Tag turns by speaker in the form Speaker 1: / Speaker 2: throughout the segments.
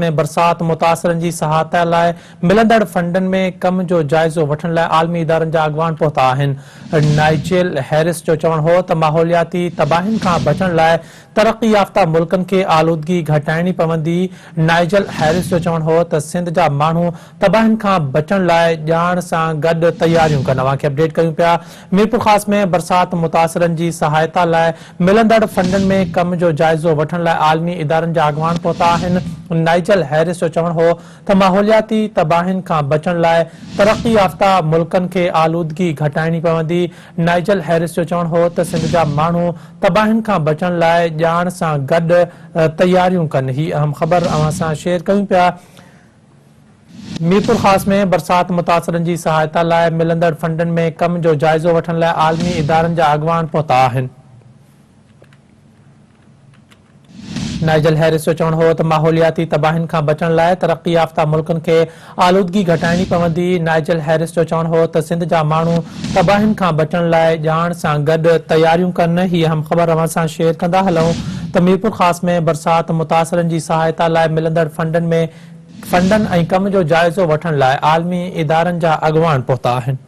Speaker 1: ۾ برسات متاثرن جي سهائتا لاء ملندڙ فنڊن ۾ ڪم جو جائزو وٺڻ لاء عالمي ادارن جا اڳواڻ پهتا آهن. نائجل هيرس جو چوڻ هو ته ماحولياتي تباهين کان بچڻ لاء ترقي يافته ملڪن کي آلودگي گهٽائڻي پوندي. نائجل هيرس جو چوڻ هو ته سنڌ جا ماڻهو تباهين کان بچڻ لاء ڄاڻ سان گڏ تياريون ڪن. اوهان کي اپڊيٽ ڪيون پيا ميرپورخاص ۾ برسات متاثرن جي سهائتا لاء ملندڙ فنڊن ۾ ڪم جو جائزو وٺڻ لاء عالمي ادارن جا اڳواڻ پهتا آهن. نائجل هيرس جو چوڻ هو ته ماحولياتي تباهين کان بچڻ لاء ترقي يافته ملڪن کي آلودگي گهٽائڻي پوندي. نائجل هيرس جو چوڻ هو ته سنڌ جا ماڻهو تباهين کان بچڻ لاء ڄاڻ سان گڏ تياريون ڪن. هي اهم خبر اوهان سان شيئر ڪيون پيا. ميرپورخاص ۾ برسات متاثرن جي سهائتا لاء ملندڙ فنڊن ۾ ڪم جو جائزو وٺڻ لاء عالمي ادارن جا اڳواڻ پهتا آهن. نائجل هيرس جو چوڻ هو ته ماحولياتي تباهين کان بچڻ لاء ترقي يافته ملڪن کي آلودگي گهٽائڻي پوندي. نائجل هيرس جو چوڻ هو ته سنڌ جا ماڻهو تباهين کان بچڻ لاء ڄاڻ سان گڏ تياريون ڪن. هي اهم خبر اوهان سان شيئر ڪندا هلون ته ميرپورخاص ۾ برسات متاثرن جي سهائتا لاء ملندڙ فنڊن ۾ فنڊن ۽ ڪم جو جائزو وٺڻ لاء عالمي ادارن جا اڳواڻ پهتا آهن.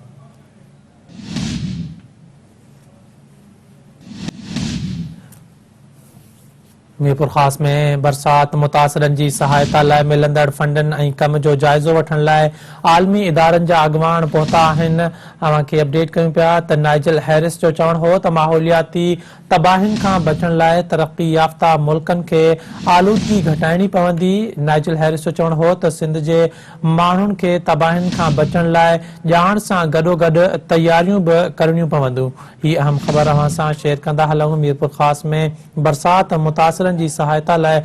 Speaker 1: ميرپورخاص ۾ برسات متاثرن جي سهائتا لاء ملندڙ فنڊن ۽ ڪم جو جائزو وٺڻ لاء عالمي ادارن جا اڳواڻ پهتا آهن. اوهان کي اپڊيٽ ڪيون پيا ته نائجل هيرس جو چوڻ هو ته ماحولياتي تباهين کان بچڻ لاء ترقي يافته ملڪن کي آلودگي گهٽائڻي پوندي. نائجل هيرس جو چوڻ هو ته سنڌ جي ماڻهن کي تباهين کان بچڻ لاء ڄاڻ سان گڏوگڏ تياريون به ڪرڻيون پونديون. هي اهم خبر اوهان سان شيئر ڪندا هلون ميرپورخاص ۾ برسات متاثرن جي سهائتا لاء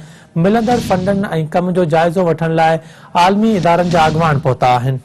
Speaker 1: ملندڙ فنڊن ۽ ڪم جو جائزو وٺڻ لاء عالمي ادارن جا اڳواڻ پهتا آهن.